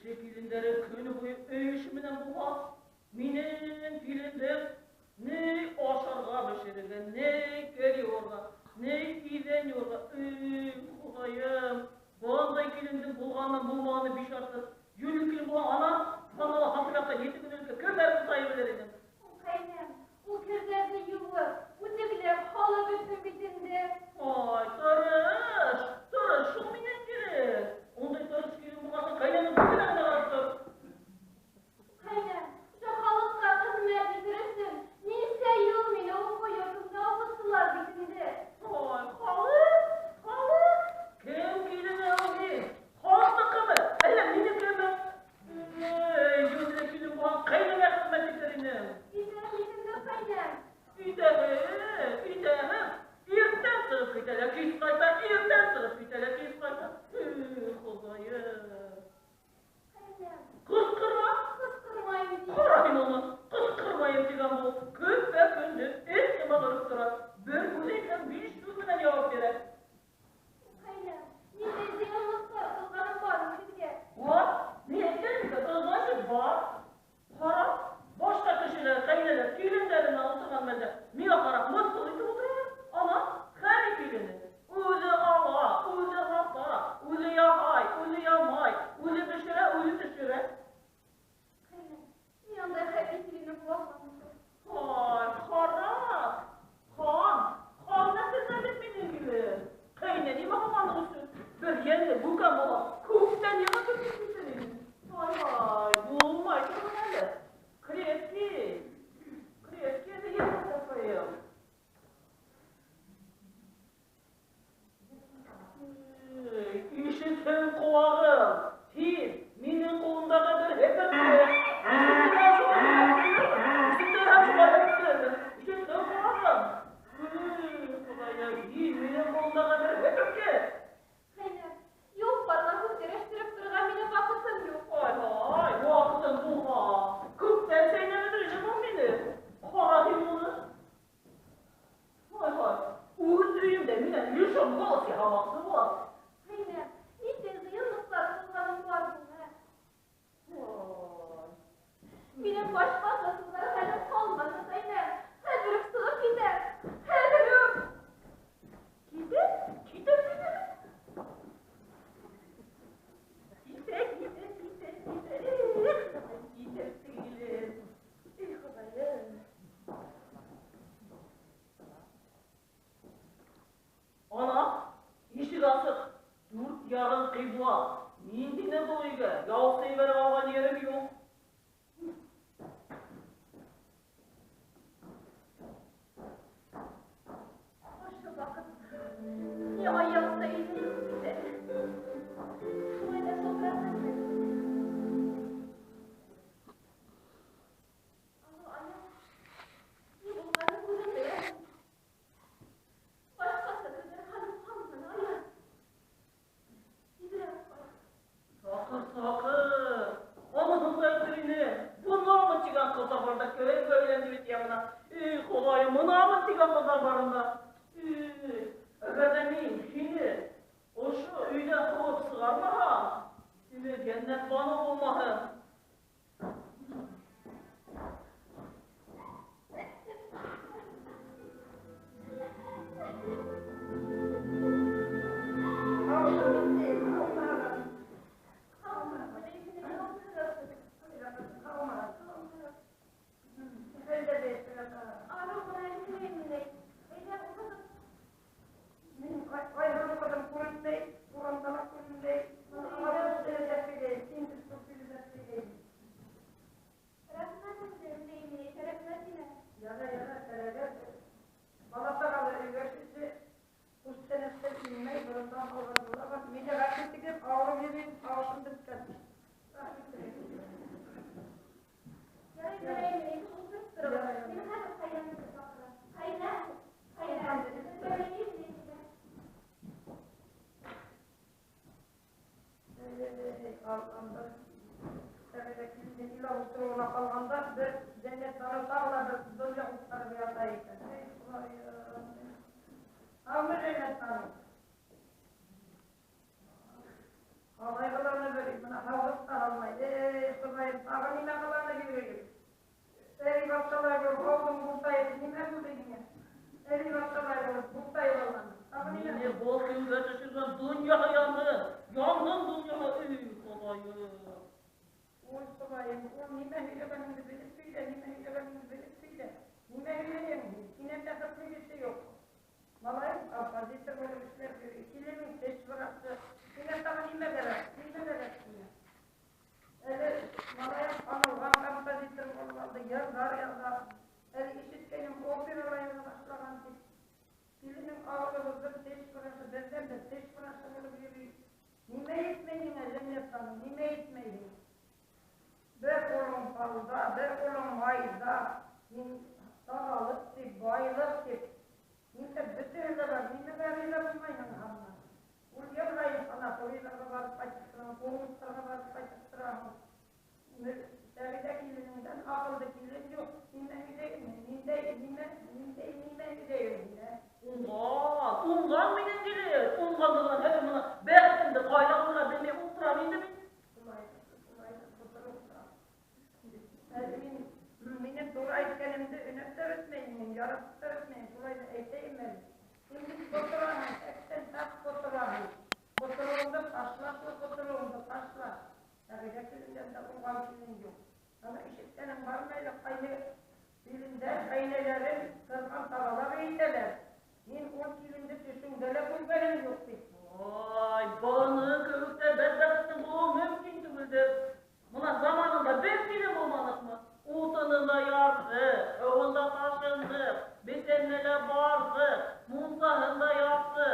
Кеше килендәре көнө буйы өй эше менән булһа, минең килендем ни ашарға бешерергә, ни кер йыуырға, ни иҙән йыуырға. Эй, Хоҙайым, бындай килендең булғаны булмағаны биш артыҡ. Йүнле килен булһа, ана, һанала һатып ятҡан ете көнлөккә керҙәрен тайып белер инем. Ҡәйнәм, ул керҙәрҙе йыуып, үтекләп, һалып бөттөм бит инде. Ай, тырыш, тырыш шул минең килен. Ундай тырыш килен булғансы, ҡәйнәнең күҙенә генә ҡарап тор. Ҡәйнәм, ошо халыҡҡа хеҙмәт итер өсөн нисә йыл мине уҡыу йортонда уҡыттылар бит инде. Ай, халыҡ, халыҡ, кем килене ул һин? Халыҡтыҡымы, әллә минекеме? Эй, йүнле килен булһаң, ҡәйнәңә хеҙмәт итер инең. Итәм бит инде, ҡәйнәм. Итәһең, итәһең. Иртән сығып китә лә кис ҡайта, иртән сығып китә лә кис ҡайта. Эй, Хоҙайым. Ҡәйнәм. Ҡысҡырма. Ҡысҡырмайым ти. Ҡара һин уны, ҡысҡырмайым тигән бул. Көпә-көндөҙ эт һымаҡ өрөп тора. Бер һүҙ әйтһәң, биш һүҙ менән яуап бирә. Ҡәйнәм, ниндәй зыянлыҡтар ҡылғаным бар һеҙгә? Бар, ни әйткән икән, значит, бар. Ҡара, башҡа кешеләр, ҡәйнәләр, килендәре менән ултырған мәлдә миңә ҡарап мыҫҡыл итеп ултыралар. Ана, Хәли килене үҙе ала, үҙе һата, үҙе яһай, үҙе ямай, үҙе бешерә, үҙе төшөрә. Ҡәйнәм, мин ундай хәли килене була алмам шул. Ай, харап! Хан, хан нәҫеленән бит минең килен. Ҡәйнә нимә һуң аның өсөн? Бер йәнле бүкән бала күптән йығып бөткән китер ине. Ай-һай, булмай торған әле. Крепкий, крепкий әле йәнле. Ишетһен ҡолағың. Һин минең ҡулымдағы бер һепертке. Ишетәһең шулай һепертке. Ишетһен ҡолағың. Эй, Хоҙайым, һин минең ҡулымдағы бер һепертке. Ҡәйнәм, юҡ барға һүҙ көрәштереп торорға минең ваҡытым юҡ. Ай-һай, ваҡытың булһа, күптән сәйнәп бөтөр инең ул мине. Ҡара һин уны. Ай-һай, үҙ өйөмдә минән лишен голос яһамаҡсы була. Ҡәйнәм, ниндәй зыянлыҡтар ҡылғаным бар һуң, ә? Ай. Минең башҡа сатыуҙар хәлем ҡалманы, ҡәйнәм. Хәҙер үк сығып китәм. Хәҙер үк. Китә, китә, китә. Китә, китә, китә, китә. Эх, китә, килен. Эх, Хоҙайым. Ана, ишек асыҡ, дүрт яғын ҡибла. Мин һине был өйгә яусы ебәреп алған ерем юҡ. Ошо ваҡыт ни аяҡ та иҙән юҡ бит әле. Шулай ҙа шылтыратыр инем. Алло, Аяз, ни булғанын үҙең беләһең. Башҡаса түҙер хәлем ҡалманы, Аяз. Тиҙерәк ҡайт. Саҡыр, саҡыр. Уныһын да әйтер ине. Бынамын тигән ҡыҙҙар барында кемгә өйләнде бит яңынан. Эй, Хоҙайым, бынамын тигән ҡыҙҙар барында. Эй, әгәр ҙә мин һине ошо өйҙән ҡыуып сығармаһам, исеме Йәннәтбаныу булмаһын. Арыу ғына әйтмәйем инде. Әйҙә, ултырығыҙ. Рәхмәт инде, Нәймә, рәхмәт инә. Ярай, Нәймә, ултырып тороғоҙ. Мин хәҙер ҡәйнәмде саҡырам. Ҡәйнә, ҡәйнә, Нәймә. Ҡалғанда бер Йәннәтбаныу тағы ла бер донъя ҡуптарып ята икән. Эй, Хоҙайым. Һаумы, Йәннәтбаныу? Ҡалай ҡыланы бер, бына һаулыҡ та алмай. Нимә булды һиңә? Әле ваҡытлай булып, буҡтай алған. Тағы нимә? Мине был көнгә төшөргән донъяһы янһын. Янһын донъяһы, эй, Хоҙайым. Ой, Хоҙайым, ул нимә һөйләгәнеңде белеп һөйлә, нимә һөйләгәнеңде белеп һөйлә. Нимә һөйләйһең һин? Һинән бәхетле кеше юҡ. Малайың композитор булып эшләп йөрөй, киленең теш врачы. Һиңә тағы нимә кәрәк? Нимә кәрәк һиңә? Әле малайың танылған композитор булып алды, йырҙар яҙа. Әле ишеткәнем опералар яҙа башлаған тип. Киленең ауылыбыҙҙың теш врачы, берҙән-бер теш врачы булып йөрөй. Нимә етмәй һиңә, Зәйнәп ханым, нимә етмәй һиңә? Бер ҡулың балда, бер ҡулың майҙа. Һин талалыҡ тип, байлыҡ тип. Һиндә бөтәһе лә бар, нимәгә риза булмайһың һаман? Ул йырлайың, санаторийҙарға барып ҡайтып тораһың, курорттарға барып ҡайтып тораһың. Сәғиҙә киленеңдән аҡыллы килен юҡ. Нимә һөйләйһең? Ниндәй, нимә, ниндәй, нимә һөйләйһең һин, ә? Уңған, уңған минең килен. Уңғанлығынан хәҙер бына бәхетемде ҡайҙа ҡуйырға белмәй ултырам инде мин. Шулайҙыр, шулайҙыр, ултырып ултырам. Әле мин, минең тура әйткәнемде өнәп тә бөтмәйһең, мин яратып та бөтмәйһең, шулай ҙа әйтәйем әле. Һин бит ҡотораһың, әктән тап ҡотораһың. Ҡотороуыңды ташла, шул ҡотороуыңды ташла. Сәғиҙә килендән дә уңған килен юҡ. Аны ишеткәнең бармы әле, ҡайһы килендәр ғаиләләрен ҡыҙған табалар әйтәләр. Мин ул киленде төшөңдә лә күргәнем юҡ тип. Ай, быны кеүек тә бәдбәхеттең булыуы мөмкин түгелдер. Бына заманында бер килен булманыҡмы? Утынын да ярҙы, һыуын да ташынды, бесәненә лә барҙы, мунсаһын да яҡты,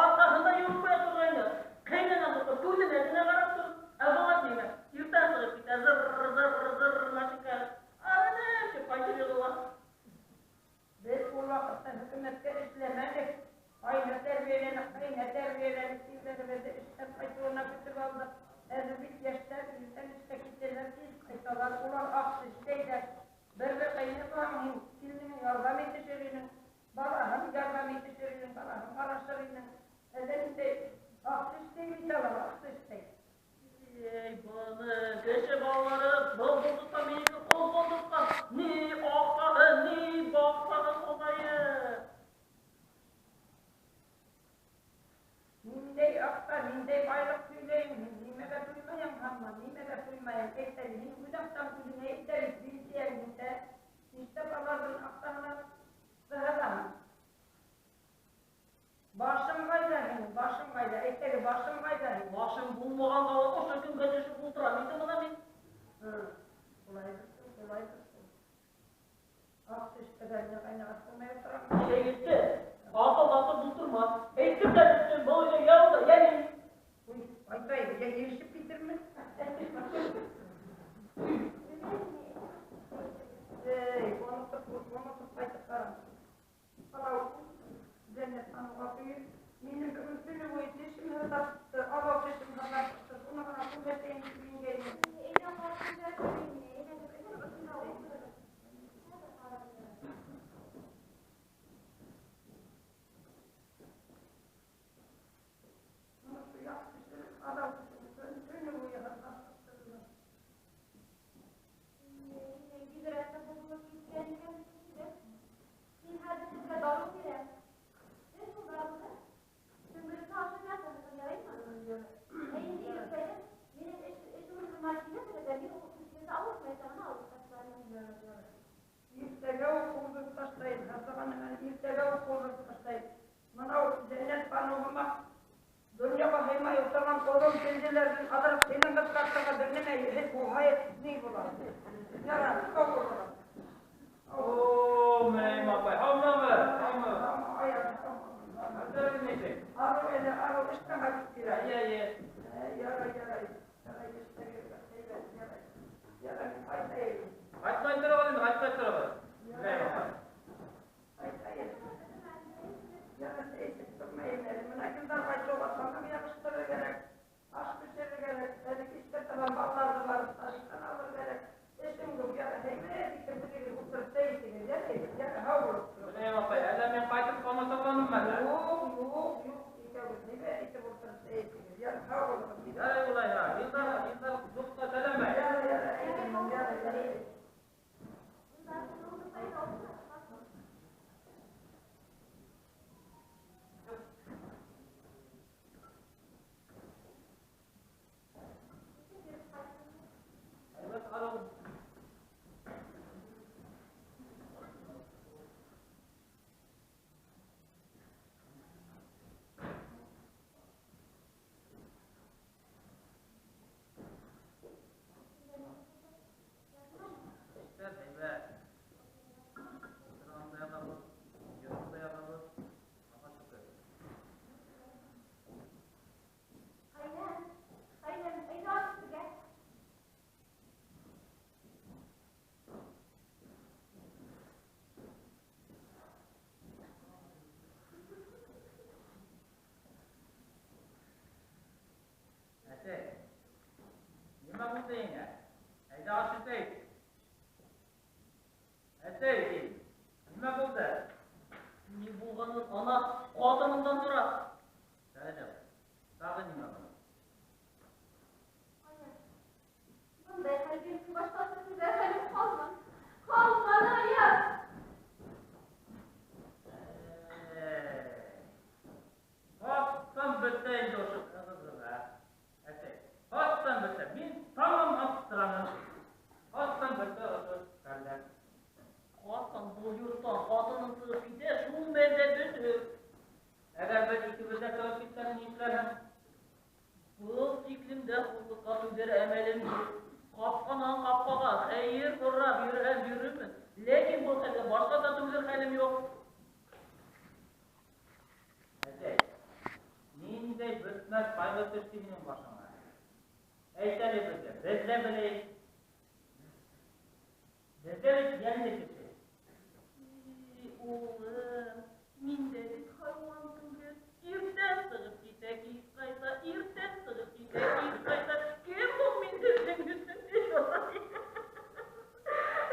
арҡаһын да йыуып ҡуя торғайны. Ҡәйнәнән ҡурҡып, күҙенә генә ҡарап тор. Ә быға нимә? Иртән сығып китә, зыр, зыр, зыр машинка. Арынып тип ҡайтып йығыла. Беҙ ул ваҡытта хөкүмәткә эшләмәнек. Ҡайна тәрбиәләнек, ҡайна тәрбиәләнек тиҙҙәребеҙҙе эштән ҡайтыуына көтөп алдыҡ. Әле бит йәштәр иртән эшкә китәләр, тиҙ ҡайталар, улар аҡса эшләйҙәр. Бер-бер ҡайна булһаң, һин киленеңә ярҙам итешер инең, балаһын ярҙам итешер инең, балаһын ҡарашыр инең. Әллә ниндәй аҡса эшләй бит алар, аҡса эшләй. Эй, быны кеше балалары был тотҡан, минеке ҡол тотҡан. Ни аҡсаһы, ни баҡсаһы, Хоҙайым. Ниндәй аҡса, ниндәй байлыҡ һөйләйһең һин? Нимәгә туймайһың һаман, нимәгә туймайһың? Әйт әле, һин үҙ аҡсаң үҙеңә етә бит, пенсияң етә. Нишләп аларҙың аҡсаһына ҡыһылаһың? Башың ҡайҙа һинең, башың ҡайҙа? Әйт әле, башың ҡайҙа һинең? Башым булмағанға ла ошо көнгә төшөп ултырам инде бына мин. Шулайҙыр шул, шулайҙыр шул. Аҡ төштәгәненә ҡайнаға булмай ултырам. Йә етте. Аҡыл һатып ултырма. Әйтеп тә бөттөм, был өйҙә йә ул да, йә мин. Уй, ҡайтайым, йә ирешеп китермен. Эй, онотоп, онотоп ҡайтып барам. Анау Зәйнәп ханымға ҡуйып, минең бөгөн төнө буйы тешем һыҙлап сыҡты, абау тешем һыҙлап сыҡты. Шуны ғына күрһәтәйем тип ингәйнем. Бына шул яҡ тешем, абау тешем төнө буйы һыҙлап сыҡты бөгөн. Бигерәк тә боҙолоп киткән икән тешегеҙ. Мин хәҙер һеҙгә дарыу бирәм. Һеҙ шул дарыуҙы төнгөлөккә ашап ятығыҙ, яраймы? Ә инде иртәгә минең эш урыныма киләһегеҙ ҙә, мин ул тешегеҙҙе ауыртмайса ғына алып ташлармын. Иртәгә үк ҡурҙырып ташлайым, һыҙлаған нәмәне иртәгә үк ҡурҙырып ташлайым. Мынау Зәйнәп ханым донъяға һыймай ултырған оҙон телделәрҙең аҙыраҡ телен ҡыҫҡартырға бер нәмә булһа, ни була? Ярар, һау булығыҙ. О, Мәрйәм апай, һаумы? Һаумы? Аяҙ, һаумы. Хәлдәрегеҙ нисек? Арыу әле, арыу эштән ҡайтып килә. Эйе, эйе. Ярай, ярай. Ярай, эштәге һәйбәт, ярай. Ярай, мин ҡайтайым. Ҡайтмай тороғоҙ инде, ҡайтмай тороғоҙ. Мәрйәм апай. Ҡайтайым. Ярай, әйтеп тормайым әле. Бына Илдарға чоғатманы яҡшыртырға кәрәк, аш бешерергә кәрәк, әле кискә табан балаларҙы барып садиктан алыр кәрәк. Эшем күп, ярай, һәйбәт итеп үҙегеҙ ултырып сәй эсегеҙ, ярай, ярай, һау булып тороғоҙ. Мәрйәм апай, әллә мин ҡайтып ҡамасауланыммы әллә? Юҡ, юҡ, юҡ, икәүбеҙ һәйбәт итеп ултырып сәй эсегеҙ, ярай, һау булығыҙ. Ярай, улайһа, Илдар, Илдар дуҫҡа сәләм әйт. Ярай, ярай, әйтермен, ярай, ярай. булды инде? Әйҙә аш итәйек. Әсәй, нимә булды? Ни булғанын ана ҡатыныңдан һора. Сәләм. Тағы нимә булды? Аяз, бындай хәлгә башҡаса түҙер хәлем ҡалманы. Ҡалманы, Аяз. Ҡасан бөтә инде ошо ҡыҙығыҙ, ә? Әсәй, ҡасан бөтә? Мин тамам аптыраным. Ҡасан бөтә ошо хәлдәр? Ҡасан был йорттан ҡатының сығып китә, шул мәлдә бөтөр. Әгәр беҙ икебеҙ ҙә сығып китһәк, ни эшләрһең? Был тиклем дә хурлыҡҡа түҙер әмәлем юҡ. Ҡапҡанан ҡапҡаға хәйер һорап йөрөһәм йөрөрмөн. Ләкин был хәлгә башҡаса түҙер хәлем юҡ. Әсәй, ниндәй бөтмәҫ ҡайғы төштө һинең башыңа? Әйт әле беҙгә, беҙ ҙә беләйек. Беҙ ҙә бит йәнле кеше. Эй, улым, мин дә бит хайуан түгел. Иртән сығып китә, кис ҡайта, иртән сығып китә, кис ҡайта. Кем һуң мин һеҙҙең өсөн?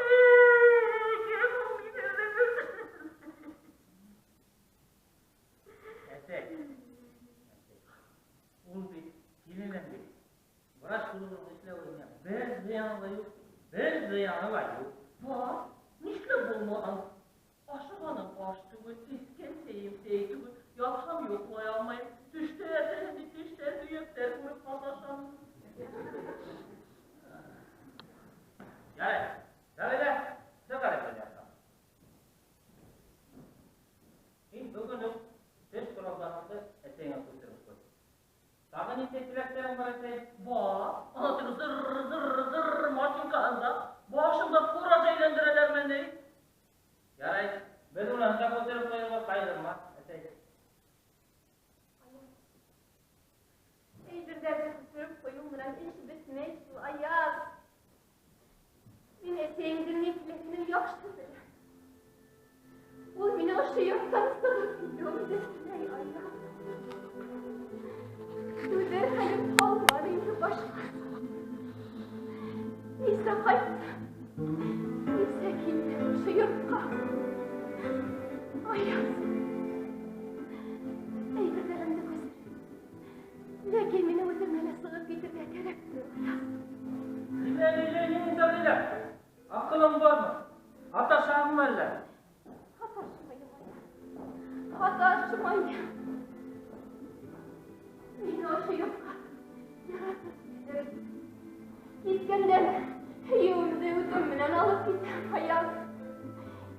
Эй, кем һуң мин һеҙҙең өсөн? Әсәй, ул бит киленең бит. Врач булыуҙың эшләүенә бер зыяны ла юҡ, бер зыяны ла юҡ. Бар, нишләп булмаған? Ашағаным аш түгел, эскән сәйем сәй түгел, ятһам йоҡлай алмайым. Төштә әллә тештәр, һөйәктәр күреп маташам. Ярай, ярай ҙа, сығар әле ятам. Һин бөгөн үк теш ҡоралдарыңды әсәйеңә күсереп ҡуй. Тағы ниндәй теләктәрең бар, әсәй? Бар, ана теге зыр-зыр-зыр машинкаһында башымда фураж әйләндерәләрме ни? Ярай, беҙ уныһын да күсереп ҡуйырға ҡайғырма, әсәй. Әйберҙәрҙе күсереп ҡуйыу менән эш бөтмәй шул, Аяз. Мин әсәйеңдең ни теләгәнен яҡшы беләм. Ул мине ошо йорттан сығып китеүемде теләй, Аяз. Түҙер хәлем ҡалманы инде башҡа. Нисә ҡайттым, нисә килдем ошо йортҡа. Аяз, әйберҙәремде күсер. Ләкин мине үҙемә лә сығып китергә кәрәктер, Аяз. Нимә һөйләйһең, Сәғилә? Аҡылың бармы? Һаташаһыңмы әллә? Һаташмайым, Аяз. Һаташмайым. Мине ошо йортҡа яратып килдем. Киткәндә лә һөйөүемде үҙем менән алып китәм, Аяз.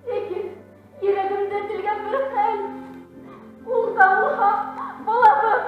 Ләкин йөрәгемдә телгән бер хәл. Ул да булһа балабыҙ.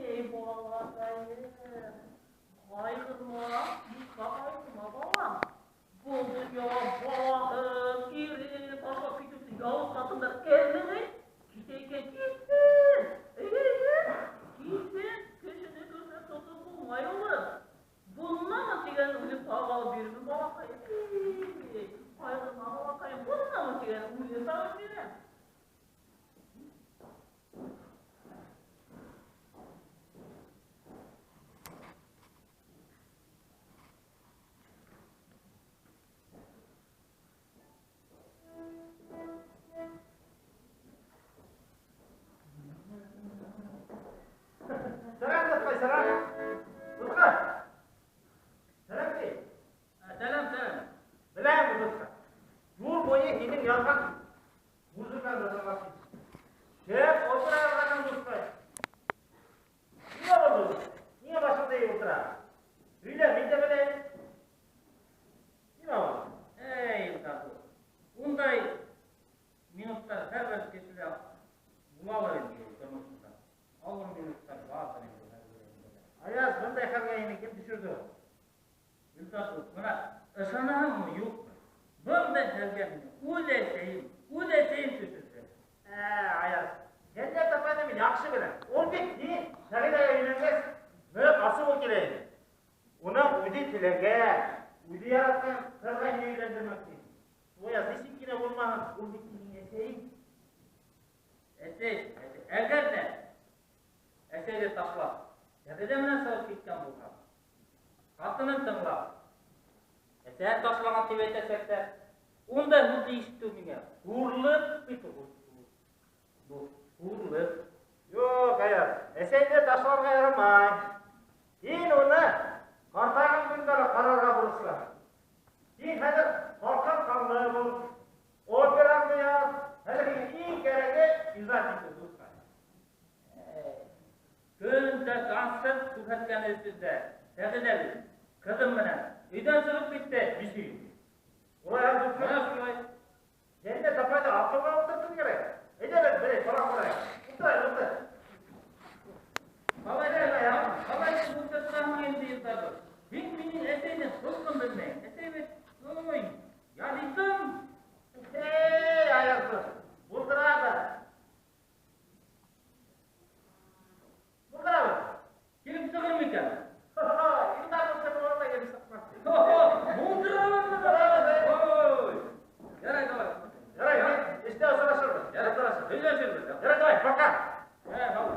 Эй, балаҡайым, ҡайғырма, юҡҡа ҡайғырма, балам. Был донъяға балаһын, ирен ташлап китеүсе яуыз ҡатындар әҙме ни? Китә икән, китһен. Эйе, китһен. Кешене көсләп тотоп булмай, улым. Бынамы тигән үҙем тағы алып бирермен, балаҡайым. Эй, ҡайғырма, балаҡайым, бынамы тигән үҙем табып бирәм. Сәләм, дуҫҡай, сәләм. Дуҫҡай. хәлгә инде кем төшөрҙө? Илдар дуҫ, бына ышанаһыңмы, юҡмы? Бындай хәлгә мине үҙ әсәйем төшөрҙө. Аяз, Йәннәт апайҙы мин яҡшы беләм. Ул бит һин Сәғиҙәгә өйләнгәс, ныҡ асыуы килә ине. Уның үҙе теләгән, үҙе яратҡан ҡыҙға һине өйләндермәк ти. Аяз, нисек кенә булмаһын, ул бит һинең әсәйең. Әсәй, әгәр ҙә әсәйҙе ташлап, Сәғиҙә менән сығып киткән булһа, ҡатынын тыңлап, әсәһен ташлаған тип әйтәсәктәр, ундай һүҙҙе ишетеү миңә хурлыҡ бит ул. Хурлыҡ. Юҡ, Аяз, әсәйҙе ташларға ярамай. Һин уны ҡартайған көндә лә ҡарарға бурыслы. Һин хәҙер ҡалҡан ҡанлы бул, операңды яҙ. Хәҙер һиңә иң кәрәге ижад итеү, дуҫҡай. Көн дә концерт күрһәткән өҫтөндә Сәғиҙә бит ҡыҙым менән өйҙән сығып китте. Нисек? Улай дуҫҡай. Бына шулай. Йәннәт апайҙы аҡылға ултыртыр кәрәк. Әйҙә беҙ берәй ҡарап ҡарайыҡ. Ултыр, ултыр. Қалай ултыртаһың инде, Илдар? Һин минең әсәйҙең холҡон белмәйһең. Әсәй бит, ой, яритым. Эй, аяҡһыҙ, булдырабыҙ. Булдырабыҙ. Килеп сығыр микән? Ха-ха, Илдар булһа, был арала килеп сыҡмаҫ. Хо-хо, булдырабыҙ. Ой. Ярай, давай. Ярай, эштә осрашырбыҙ. Ярай, Осрашырбыҙ. һөйләшербеҙ. Ярай, давай, пока. Һау.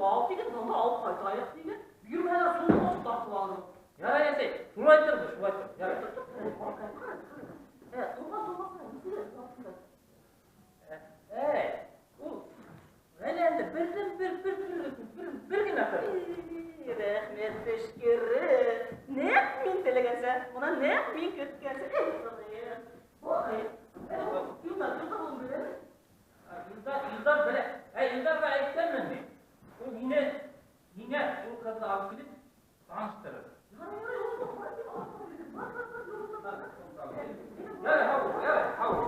Ал тиген, бында алып ҡайтайыҡ тиген. Бирмәһәләр шуны асып тартып алыр. Ярай, әсәй, шулай торҙо, шулай торҙо. Ярай. Туған-тыумасаң, Әй, ул ғаиләндә берҙән-бер бер бер бер генә ҡыҙ. Рәхмәт төшкөрө. Нәҡ мин теләгәнсә, бына нәҡ мин көткәнсә. Эй, Хоҙайым. Ой, Илдар, Илдар ул беләме? Илдар, Илдар белә. Әй, Илдарға әйткәнмен мин. Ул һине, һиңә ул ҡыҙҙы алып килеп таныштырыр. Ярай, ярай, ул бар, бар, бар, бар. Ярай, һау бул, ярай, һау бул.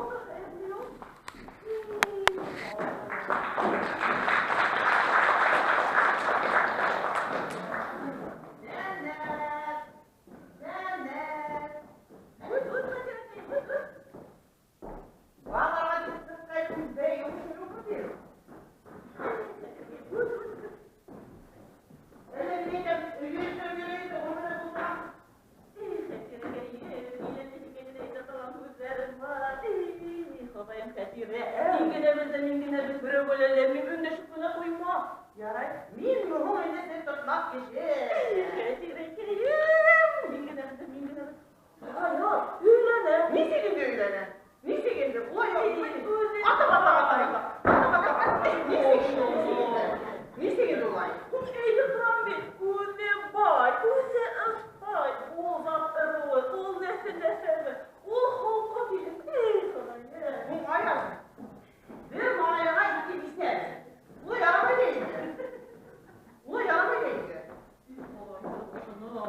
Зәнәп, Зәнәп. Үт, үт, Хәтирәкәй, үт, үт. Базарға киттек, бей, йомошо юҡ бит. Үт, үт, үт. Әле мин дә өйгә эшләп йөрөйм дә, ғүмере булһа. Эй, Хәтирәкәйем, минең нисек генә әйтә торған һүҙҙәрем бар. Эй, Хоҙайым, Хәтирә, мин генә бел дә, мин генә бел, берәүгә лә мин өндәшеп кенә ҡуйма. Ярай, мин моның инде син тотмаҡ кеше. Эй, Хәтирәкәйем, мин генә бел дә, мин генә бел. Аяз, өйләнә. Нисек инде өйләнә? Нисек инде? Улай Үҙе. Ата, ата, ата, ата. Ата, ата. Нисек инде, нисек инде? Нисек инде улай? Ул әйтеп торам бит, үҙе бай, үҙе ыҫпай, ул зат ырыуы, ул нәҫел нәсәбе, ул холҡо тиген. Эй, Хоҙайым. Һуң Аяз, бер малайға ике бисә. Улай ярамай да инде. Улай ярамай да инде. Эй, Хоҙайым, ошоно.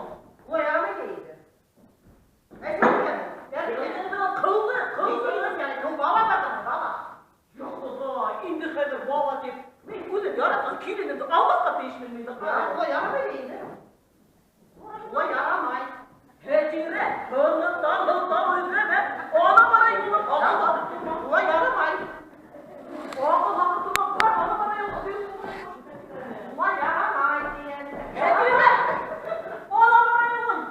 Улай ярамай да инде. Әсәй икән. Ҡылды, ҡылды. Һуң бала бар ҙа, бала. Я Хоҙай, инде хәҙер бала тип, мин үҙем яратҡан киленемде алмаҫҡа тейешмен инде. Улай ярамай да инде. Улай ярамай. Хәтирә, һынытан һылтау эҙләмә, ана бара юлым, аҡыл һатып торма. Улай ярамай. Аҡыл һатып торма, бар, ана бара юлым. Улай ярамай тием. Хәтирә, ана бара юлым.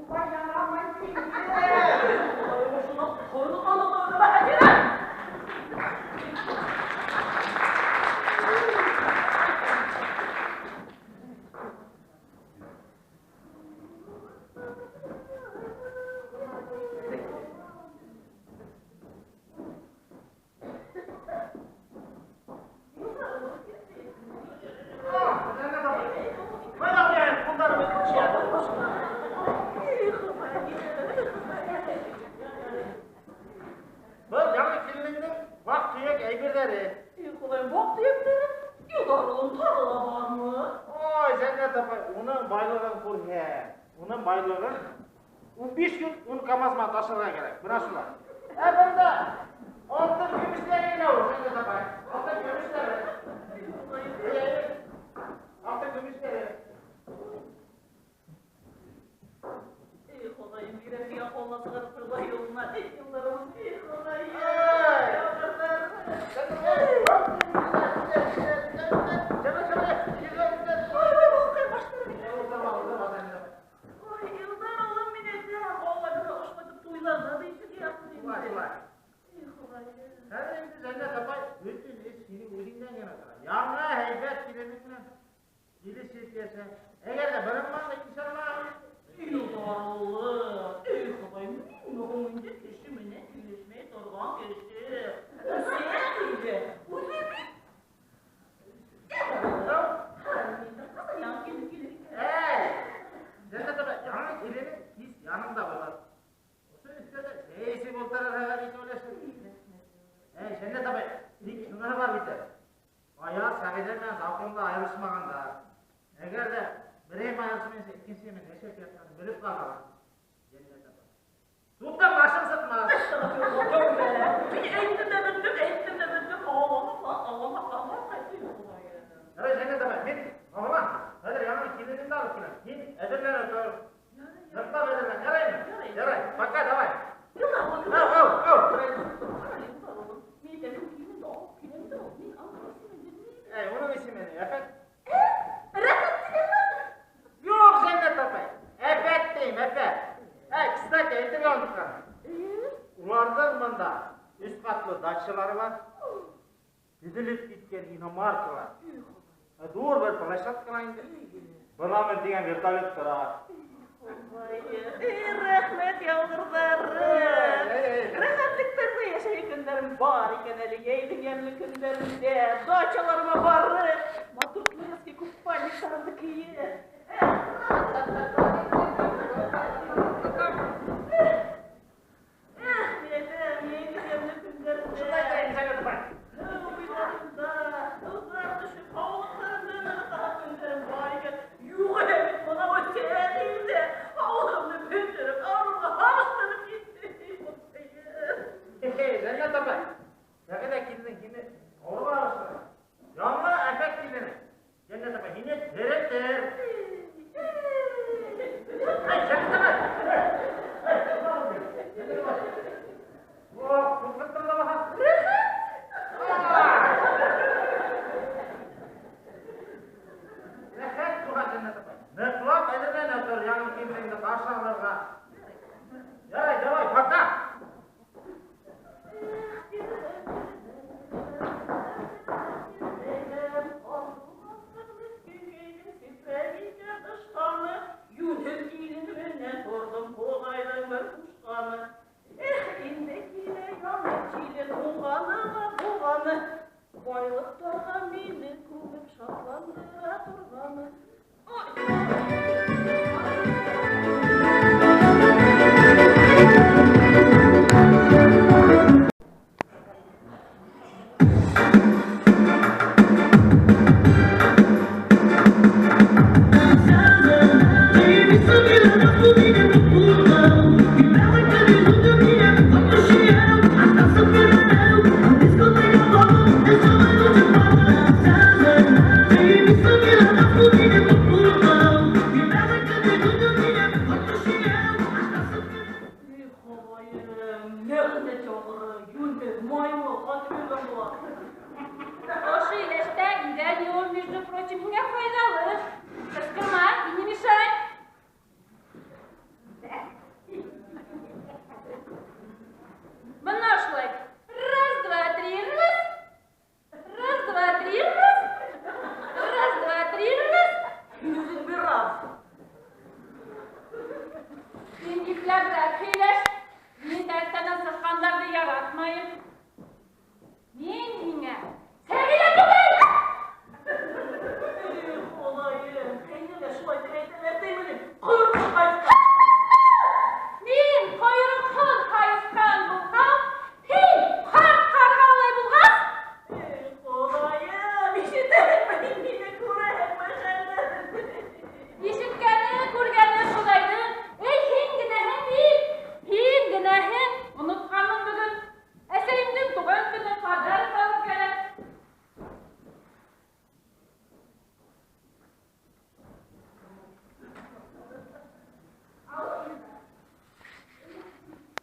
Улай ярамай тием. Хоҙайым, ошоно һынытан һылтау эҙләмә, Хәтирә. Зәннәт апай. Ҡайҙа ҡуяйым ҡулдарымды? Эй, Хоҙайым, эй, Хоҙайым. Был яңы киленеңдең ваҡ-төйәк әйберҙәре. Эй, Хоҙайым, ваҡ-төйәктәре, Илдар улым, тағы ла бармы? Ой, Зәннәт апай, уның байлығын күрһәң, уның байлығын 15 көн ун КАМАЗ менән ташырға кәрәк. Бына шулар. Ә бында алтын көмөштәре генә ул, Зәннәт апай. Алтын көмөштәре. Алтын көмөштәре. Эй, Хоҙайым, бигерәк тигән ҡулына сығарып торҙо юлына. Эй, Илдар улым, эй, Хоҙайым. Эй! Эй, Ой, ой, ой, баштары. Ой, Илдар улым, мин әйтәм, Алла бирһә, ошолайтып туйларҙа да ишетә яҡын инде. Эй, Хоҙайым. Хәҙер инде Зәннәт апай, бөтөн эш һинең үҙеңдән генә тора. Яңы һәйбәт киленең менән килешеп йәшә. Әгәр ҙә бырынмаһаң, иншалла. Илдар улым, эй, Хоҙайым, мин һуң инде кеше менән килешмәй торған кеше. Үҙе инде, үҙе бит. Яңы килен килер икән. Әй, Зәннәт апай, яңы киленең кис яныңда булыр. Ошо өҫтәлдә сәй эсеп ултырырһығыҙ икәүләшеп. Әй, Зәннәт апай, тик шуныһы бар бит әле. Аяз Сәғиҙә менән законда айырылышмағандар. Әгәр ҙә берәй айырылышмайынса икенсеһе менән йәшәп ятҡанын белеп ҡалһалар, Зәннәт апай, судтан башың сыҡмаҫ. Мин әйттем дә бөттөм, әйттем дә бөттөм. Аңламаҫлар, аңламаҫлар, ҡайтты Хоҙайым. Ярай, Зәннәт апай, мин аңлам. Хәҙер яңы киленемде алып киләм. Һин әҙерләнә тор. Ныҡлап әҙерлән, яраймы? Ярай. Ярай, пока, давай. Илдар улым, Ау, ау, ау. Ҡара, Илдар улым, мин әйтәм, киленде алып киләм дә, мин аның исемен белмәйем. Әй, уның исеме ни? Әфәт? Рәхәт тигәнме? Юҡ, Зәннәт апай. Әфәт тием, әфәт. Әй, кстати, әйтергә онотҡанмын. Уларҙың бында өс ҡатлы дачалары бар. Теҙелеп киткән иномаркалар. Ҙур бер площадкала инде. Бына мин тигән вертолет тора. Эй, рәхмәт яугырҙары. Рәхәтлектәрҙә йәшәгән көндәрем бар икән әле, йәйҙең йәмле көндәрендә, дачаларыма барып, матур турецкий купальниктарымды кейеп. Эх, мин әйтәм, йәйҙең йәмле көндәрендә. Шундай тора инде Сәлимә апай. Һыу буйҙарында, һыуҙар төшөп, һаулыҡтарымды нығытаған көндәрем бар икән. Юҡ әле бит, бына үтә инде. Һаулығымды бөтөрөп, ауырыуға һабыштырып китте. Хе-хе, Зәлимә апай. Сәғиҙә килдең, һине ауырыуға һабыштыра. Яңы афәт килде. Йәннәт апай, һине терелтер. Ай, Сәғиҙә апай. Эй, эй, О, ҡурҡыттың да баһа. Рәхәт туған Йәннәт апай. Ныҡлап әҙерләнә тор, яңы киленеңде ҡаршы алырға. Ярай, давай, пока. Байлыҡтарға мине күмеп шатландыра торғаны. Ошо йәштә иҙән йыуыу, между прочим, һиңә файҙалы. Ҡысҡырма и не мешай. Бына шулай. Раз, два, три, раз. Раз, два, три, раз. Раз, два, три, раз. Мин үҙең бер раз. Һин ипләберәк һөйләш. Мин дәрестән сыҡҡандарҙы яратмайым. Мин һиңә Сәғиҙә түгел! Эй, Хоҙайым, һине лә шулай тип әйтәләр тиме ни? Ҡойроҡ ҡайтты. Мин ҡойроҡһоҙ һайыҫҡан булһам, һин ҡарт ҡарғалай булғас. Эй, Хоҙайым, ишетәһеңме һин мине, күрәһеңме хәлдәрҙе? Ишеткәне, күргәне Хоҙайҙың. Эй, һин генәһең бит, һин генәһең. Онотҡанмын бөгөн. Әсәйемдең тыуған көнө, подарок алып кәрәк.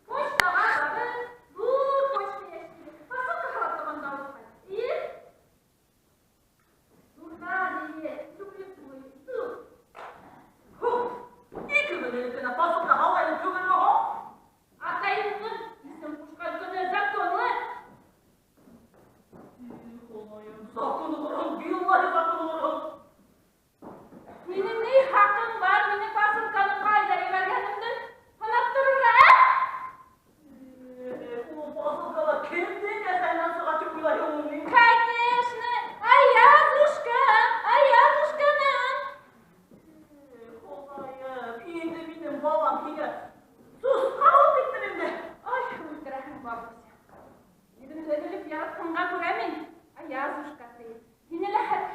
Почтаға барып, ҙур почта йәшеге, посылка һалып торған дауыш бар. Эйе? Ҙурҙан, эйе, люблю ҙур. Һу, ике көн элек кенә посылка һалғайным түгелме һуң? Атайымдың исем ҡушҡан көнө законлы. Эй, Хоҙайым, закон ҡорһон, биллаһи закон ҡорһон. Һинең ни хаҡың бар минең посылканы ҡайҙа ебәргәнемде һанап торорға, ә? Эй, ул посылкалар кемдең кеҫәһенән сыға тип уйлайһың ни? Конечно, Аязушка, Аязушканың. Эй, Хоҙайым, инде минең балам һиңә сусҡа булып киттем инде. Ай, үлтерәһең, бабуся. Үҙемде өҙөлөп яратҡанға күрә мин Аязушка тием. Һине лә хәҙер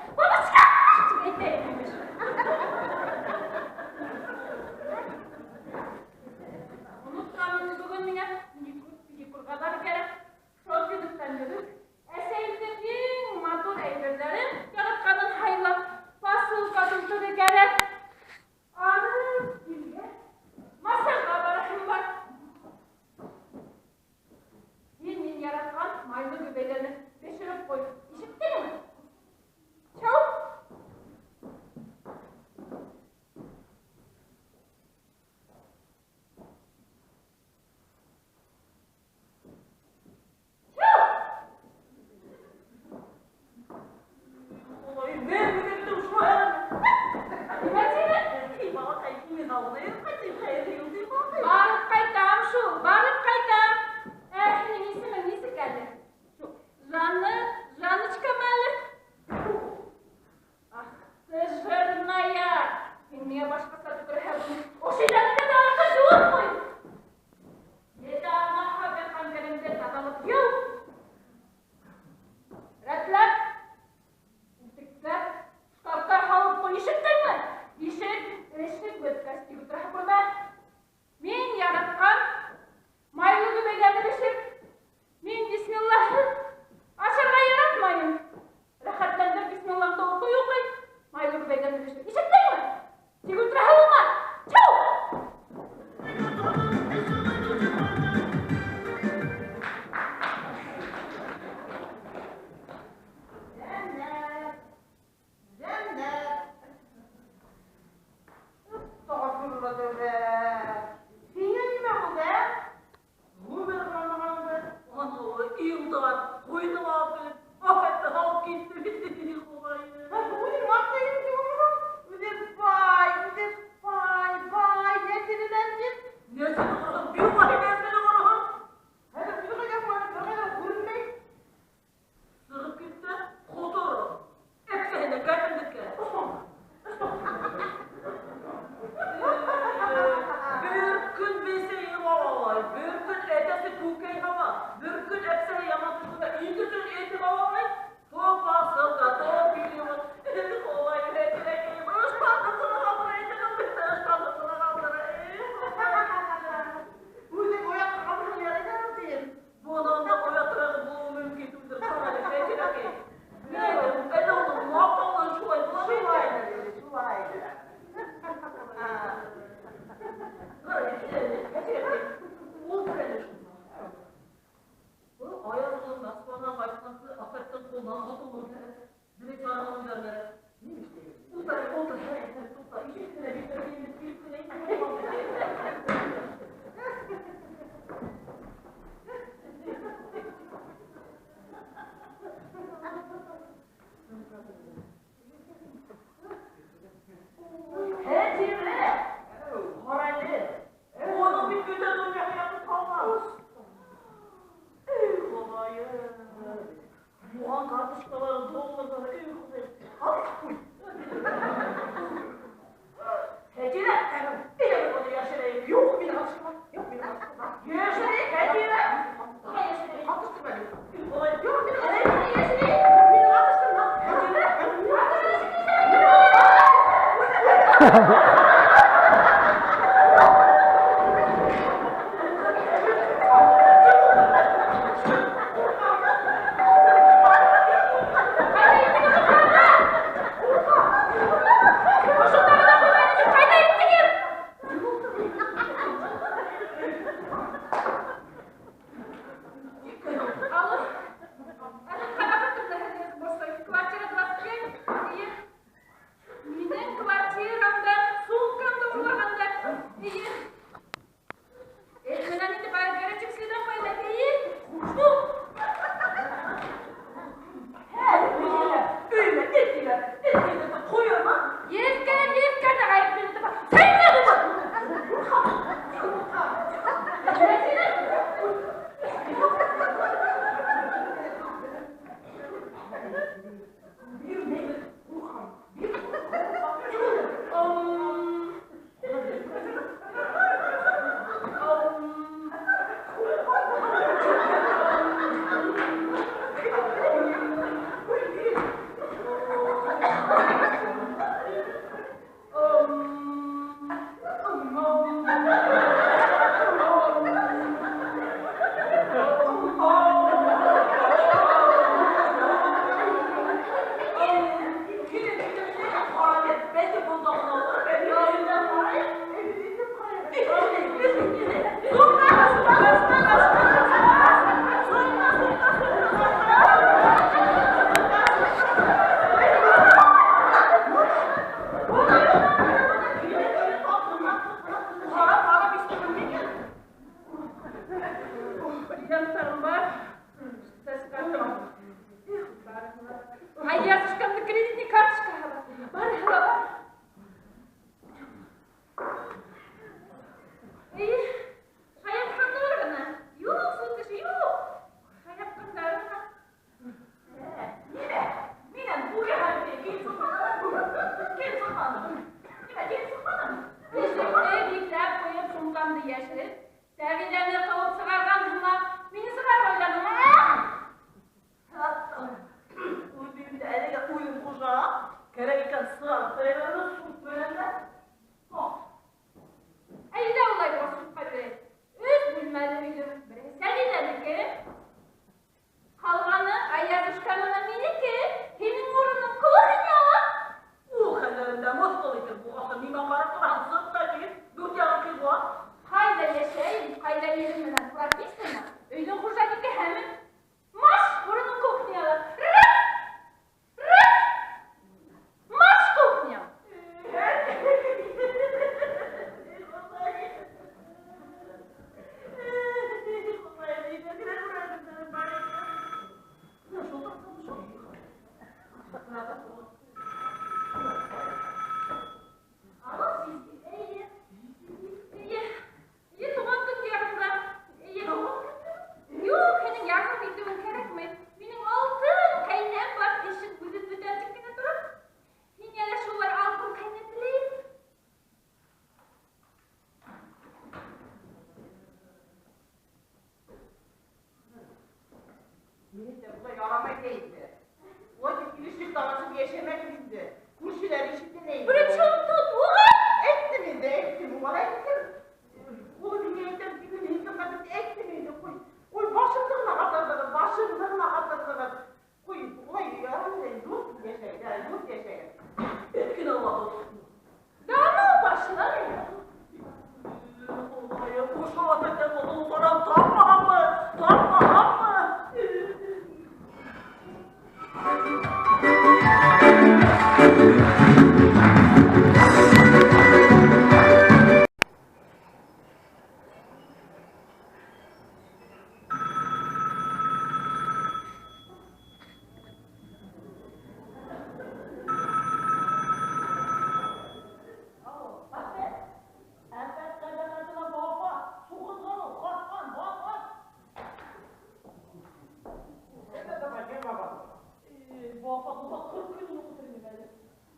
Хәтирә, әйҙә бында йәшерәйем. Юҡ, мине ҡатыштырма. Юҡ, мине ҡатыштырма. Йәшерәйек, Хәтирә. Ҡатыштырма мине. Юҡ, мине ҡатыштырма. Мине ҡатыштырма. Хәтирә.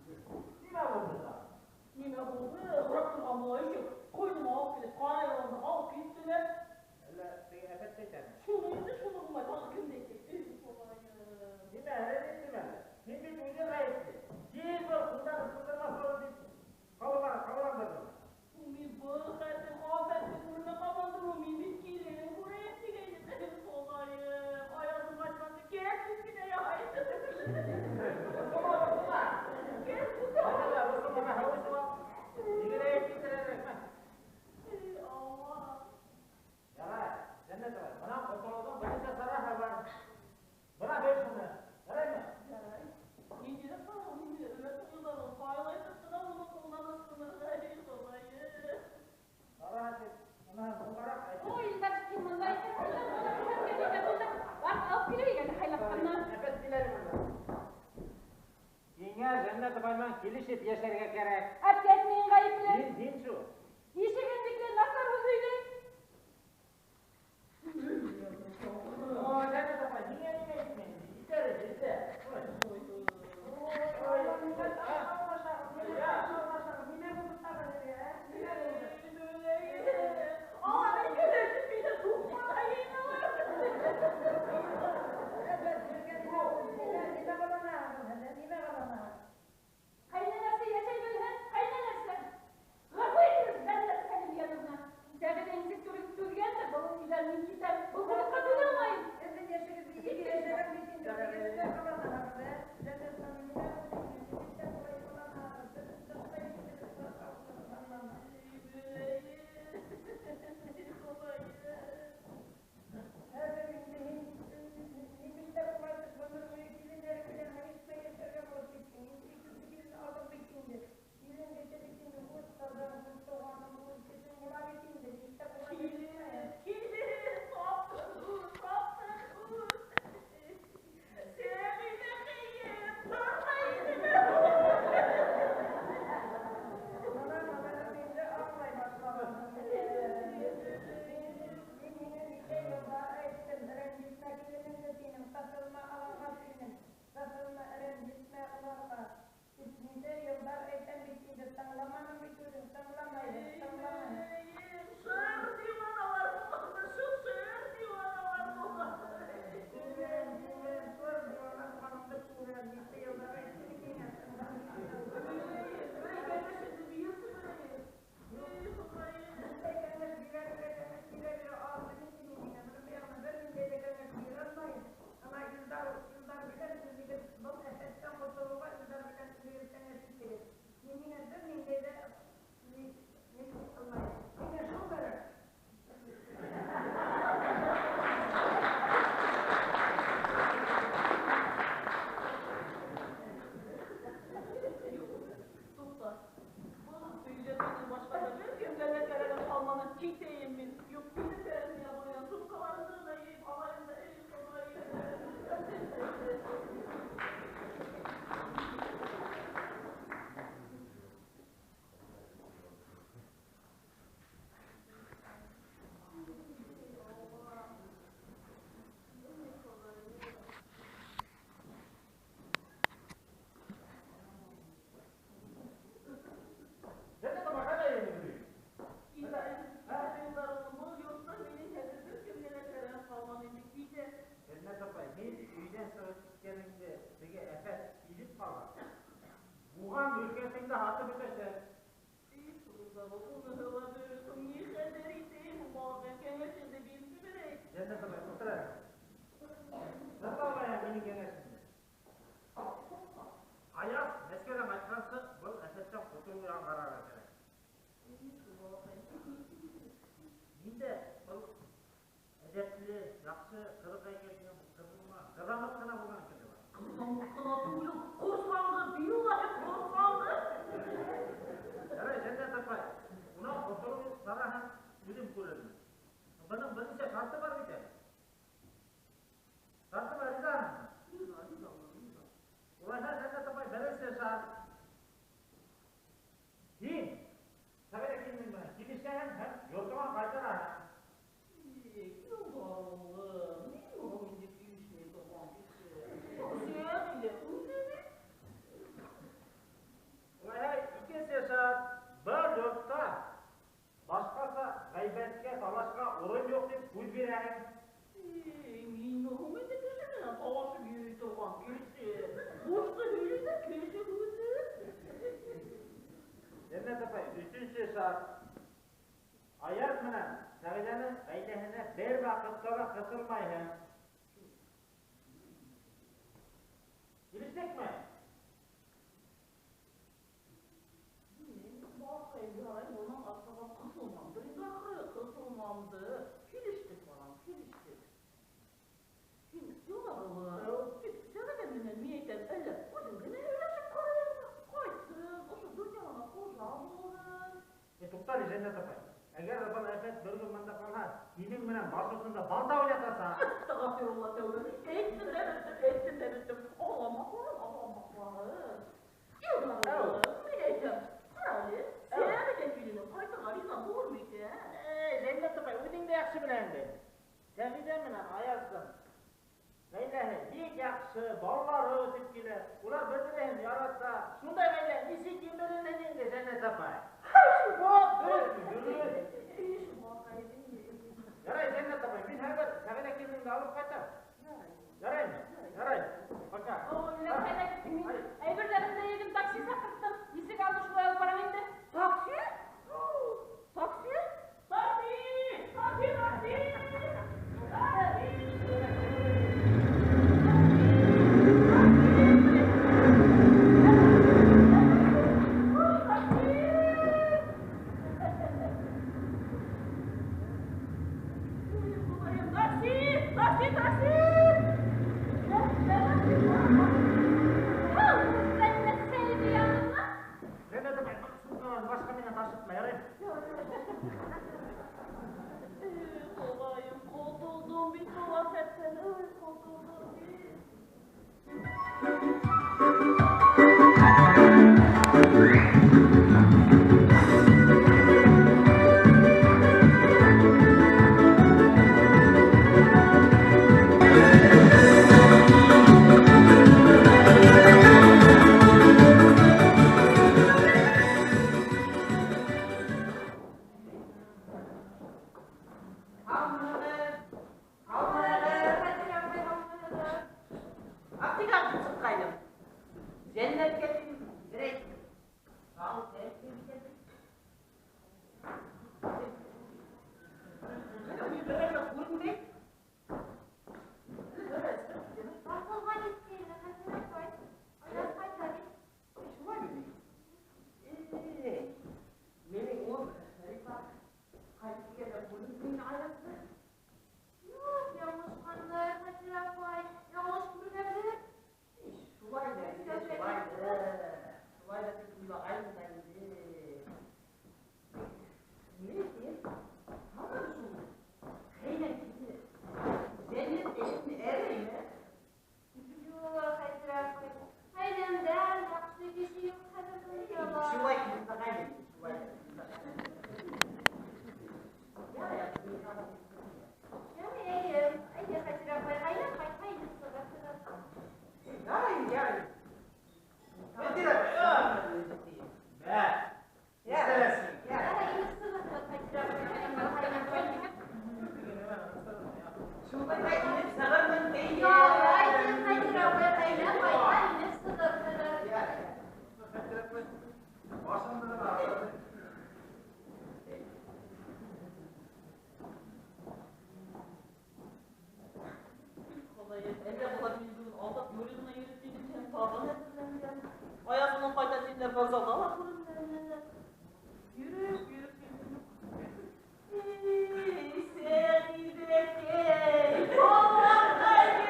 Нимә булды да? Нимә булды? Һорап торған малай юҡ. Ҡуйыныма алып килеп, ҡара йыланды алып киттеләр. Әллә теге Әфәтте әйтәме? Шуны инде, шуны булмай, тағы кемде әйтәйем? Эй, Хоҙайым. Нимә, рәнйеттеме әллә? Һин бит үҙең ғәйепле. Тиҙ бул, ҡулдан ысҡындырмаҫ борон дип ҡабаландырҙың. Мин был хәтлем афәтте күрмәй ҡабандым, мин бит киленен күрәйем тигәйнем. Эй, Хоҙайым, аяҙым ҡайтманы, кәс кенә яһай. Борсолма, борсолма. Кәс булды. Әллә борсолма, мә, һыу эсеп ал. Тигерәйеп китер әле, мә. Эй, Алла. Ярай, Җәннәт апай, бынан ҡотолоуҙың бер нисә сараһы бар. Бына бер шуны. Яраймы? Ярай. Ниндәйҙер сара, ниндәйҙер өмөт ҡуйылар, ҡайлайтып ҡына уның ҡулынан ысҡынырға, эй, Хоҙайым. Сараһы тип, уныһын һуңғараҡ әйтер. Ой, Илдар, һин монда икәнһең. Барып алып киләйек әле һайлап ҡына. Әфәт килә әле монда. Һиңә Җәннәт апай менән килешеп йәшәргә кәрәк. Опять мин ғәйепле. Һин, һин шул. Ишеген бикле, насар һүҙ һөйләй. О, Җәннәт апай, һиңә нимә әйтмәйем? Итәр, итә. Ой. Ой, аңлашағыҙ, нимә булды тағы һеҙгә, ә? Нимә булды? Алар икәүләшеп мине туҡмағайнылар. Әфәт, һеҙгә нимә булды? Нимә ҡыланаһығыҙ һеҙ, нимә ҡыланаһығыҙ? Ҡәйнәнәсе йәшәй белһен, ҡәйнәнәсе. Ғәфү итегеҙ, Җәннәт Хәлимйәновна. Сәғиҙә нисек түҙгәндер, был өйҙән мин китәм. Был ҡылыҡҡа түҙә алмайым. Һеҙҙең йәшегеҙҙе ике йәшәгән бит инде, һеҙ нимә ҡыланаһығыҙ, ә? Җәннәт ханым, нимә булды һиңә? Нисек улай ҡыланаһығыҙ? Беҙ тышта ишетеп аңланыҡ. Хәҙер инде һин нимештәп улайтып ғүмер буйы килендәре менән һайышмай йәшәргә булып киттең. Инде икенсе килен алдың бит инде. Килен кеше бит инде үҙ ҡыҙың, үҙ туғаның, үҙ кешең була бит инде. Нишләп улай йәшәмәйһең? Килен, таптың, таптың. Сәғиҙә ҡыйын, тормай инде. Бына хәҙер инде аңлай башланым. Мин һиңә нисә йылдар әйттем, рәнйетмә киленеңде тинем, ҡыҫылма аларға тинем, ҡыҫылма, рәнйетмә уларға. Тип нисә йылдар әйтәм бит инде, тыңламаның бит үҙең, тыңламайһың, тыңламайһың. Шыр диуаналар булғанды, шул шыр диуаналар булғанды. Күрәм, күрәм, шыр диуана булғаныңды күрәм, нисә йылдар әйттем бит һиңә, тыңламайһың. Берәй кәңәшеңде бирсе берәй. Эй, Хоҙайым. Бындай кәңәш бирергә, кәңәш бирергә алмайым инде мин һиңә. Бының яғына бер ниндәй ҙә кәңәш бирә алмайым. Ана Илдар, Илдар белән үҙегеҙ был афәттән ҡотолоуға Илдар белән үҙегеҙ кәңәш итегеҙ. Мин һиңә бер ниндәй ҙә ни алмайым. Һиңә шул кәрәк. Туҡта. Был өйҙә минең башҡа бер кемгә лә кәрәгем ҡалманы. Китәйем мин. Юҡ, килендәрем ябылған, сумкаларымды ла йыйып алайым да, эй, Хоҙайым. Җәннәт апай, ҡайҙа инде? Китәм. Илдар улым, был йортта минең хәҙер бер кемгә лә кәрәгем ҡалманы инде. Китәм. Җәннәт апай, һин өйҙән сығып киткәнеңде теге Әфәт һиҙеп ҡалған. Буған мөлкәтеңде һатып бөтәсәк. Эй, Илдар улым, уныһы ла дөрөҫ. Ни хәҙер итәйем, балаҡай, кәңәшеңде бирсе берәй. Җәннәт апай, ултыр әле. Тыңла улай минең кәңәшемде. Аяҙ Мәскәүҙән ҡайтҡансы был афәттән ҡотолоу яғын ҡарарға кәрәк. Эй, балаҡай. Мин дә был әҙәпле, яҡшы ҡыҙыҡай килгән ҡыҙыма ҡыҙамыҡ ҡына булған икән тип. Ҡыҙамыҡ ҡына түгел, ҡорсаңғы, биллаһи, ҡорсаңғы. Ярай, Җәннәт апай, унан ҡотолоу сараһын үҙем күрермен. Бының бер нисә шарты бар бит әле. Шарты бар, ризаһыңмы? Риза, риза, риза. Улайһа, Җәннәт апай, беренсе шарт. Һин Сәғиҙә киленең менән килешәһең һәм йортоңа ҡайтараһың. Эй, Илдар улым, мин ул инде килешмәй торған кеше. Сәғиҙә үҙе бит. аҡсаны ҡыҫылмайһың. Килештекме? Балаҡайым, ярай, унан аҡсаға ҡыҫылмамдыр инде ахыры, ҡыҫылмамдыр. Килештек, балам, килештек. Һин Илдар улым, тик Сәғиҙә менән мин әйтәм, әллә үҙең генә һөйләшеп ҡарайыңмы? Ҡайтһын, ошо донъяла хужа булһын. Туҡта әле, Жәннәт апай. Әгәр ҙә был афәт бер көн бында ҡалһа, һинең менән баш осонда балта уйнатаса. Әстәғфирулла тәүбә. Әйттем дә бөттөм, әйттем дә бөттөм. Аңламаҡларым, аңламаҡларым. Илдар улым, мин әйтәм, ҡара әле, Сәғиҙә киленең ҡайтырға риза булырмы икән? Жәннәт апай, үҙең дә яҡшы беләһең инде. Сәғиҙә менән Аяздың ғаиләһе бик яҡшы, балалары үҫеп килә. Улар бер-береһен ярата. Шундай ғаилә нисек емерелһен инде, Жәннәт апай? Дөрөҫ, дөрөҫ. Ярай, Жәннәт апай, мин хәҙер Сәғиҙә киленеңде алып ҡайтам. Яраймы? Ярай. Пока. Мин әйберҙәремде йыйҙым, такси саҡырттым. Нисек алды, шулай алып барам инде. Такси? Такси? Такси! Такси, такси! Такси! Такси! Такси, такси! Жәннәт апай, сумкаларҙы башҡа менән ташытма, яраймы? Хоҙайым, ҡотолдом бит был афәттән, ой, ҡотолдом бит. Һаумыһығыҙ, һаумыһығыҙ, Хәтирә апай, һаумыһығыҙ. Аптекаға сыҡҡайным. Жәннәткә тип берәй тал кәрәк. Күренмәй. Вокзалға киткәйне, Хәтирә апай. Аяҙ ҡайта бит. Шулаймы? Минең ул Рифат ҡайтып килгәндә күренмәй Аязды. Юҡ, яңылышҡандар, Хәтирә апай. Яңылыш күргәндер. Шулай ҙа инде, шулай ҙа. Шулай ҙа тип уйлағайным да инде. Ни тием? Һаман шул ҡәйнә килде. Жәннәт әйетме әрәйме? Юҡ, Хәтирә апай. Ғаиләмдән яҡшы кеше юҡ хәҙер донъяла. Шулай уйлағайным, шулай. Ярай, Ярай, әйе. Әйе, Хәтирә апай, ғаиләм ҡайтһа инеп сығырһығыҙ. ярай, ярай. Хәтирә апай. Бә. Нишләйһең? Ярай, инеп сығырһығыҙ, Хәтирә апай. Шулай ҙа инеп сығырмын тейем. Ярай, тием, Хәтирә апай, ғаиләм ҡайтһа инеп сығырһығыҙ. Ярай. Хәтирә апай, башымды ғына ауыртты. Хоҙайым, әллә былар мине бөгөн алдап юрый ғына йөрөй тигән тағын әҙерләнгән. Аяғынан ҡайта тиҙҙән вокзалда ла күренмәне. Йөрөп, йөрөп килдем. Эй, Сәғиҙәкәй, балаҡайым.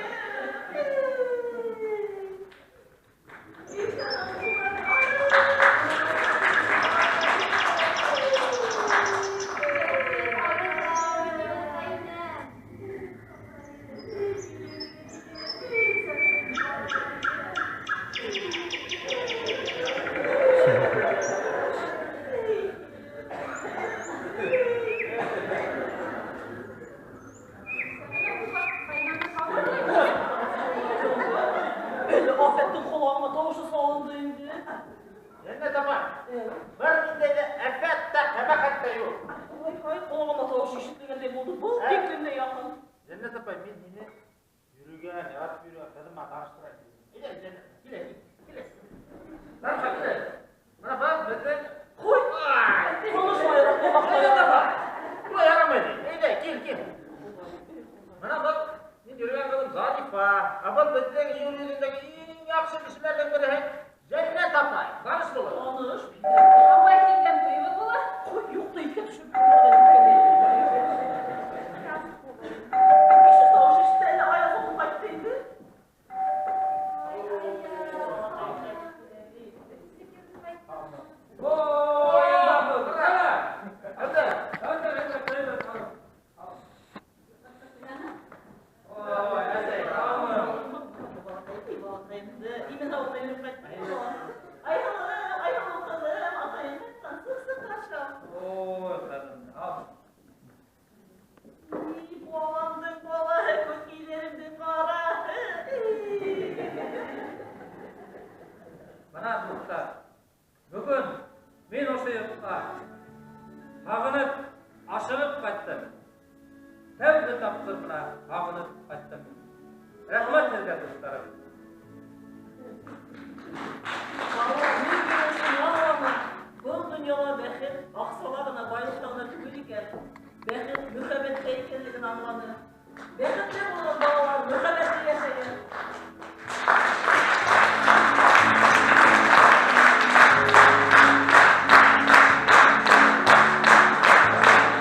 Эй, Әллә афәттең ҡолағыма тауышы салынды инде. Жәннәт апай, бер ниндәй ҙә афәт тә, ҡәбәхәт тә юҡ. Ой, ой, ҡолағыма тауыш ишетелгәндәй булды. Был тиклем дә яҡын. Жәннәт апай, мин һине йөрөгән, яратып йөрөгән ҡыҙыма таныштырайым. Әйҙә, Жәннәт, килә, килә. Таныша, килә. Бына был беҙҙең Ҡуй. Танышмайыраҡ ҡолаҡта. Жәннәт апай, улай ярамай. Әйҙә, кил, кил. кешеләрҙең береһе Җәннәт апай. Таныш булыр. Таныш. Апай тиздән туебыҙ була. Ҡуй, юҡ та иҫкә төшөп Кеше тауыш ишетә әле, Аяз улым ҡайтты инде. Ай, Аяз, Аяз. Нисек кайтты? Ой, ҡара. Әйҙә. Әйҙә, әйҙә, әйҙә. Ой, әсәй, һаумы? Имен һаулыҡта йөрөп ҡайттың. Айһылыу, Айһылыу ҡыҙым, атайың ҡайтҡан, сыҡ, сыҡ ҡаршы. Ой, ҡыҙым, һау. Эй, баламдың балаһы, күҙкәйҙәремдең ҡараһы. Бына, дуҫтар, бөгөн мин ошо йортҡа һағынып, ашығып ҡайттым. Тәүге тапҡыр бына һағынып ҡайттым. Рәхмәт һеҙгә, дуҫтарым. Мин генә шуны аңланым. Был донъяла бәхет аҡсала ғына, байлыҡта ғына түгел икән. Бәхет мөхәббәттә икәнлеген аңланым. Бәхетле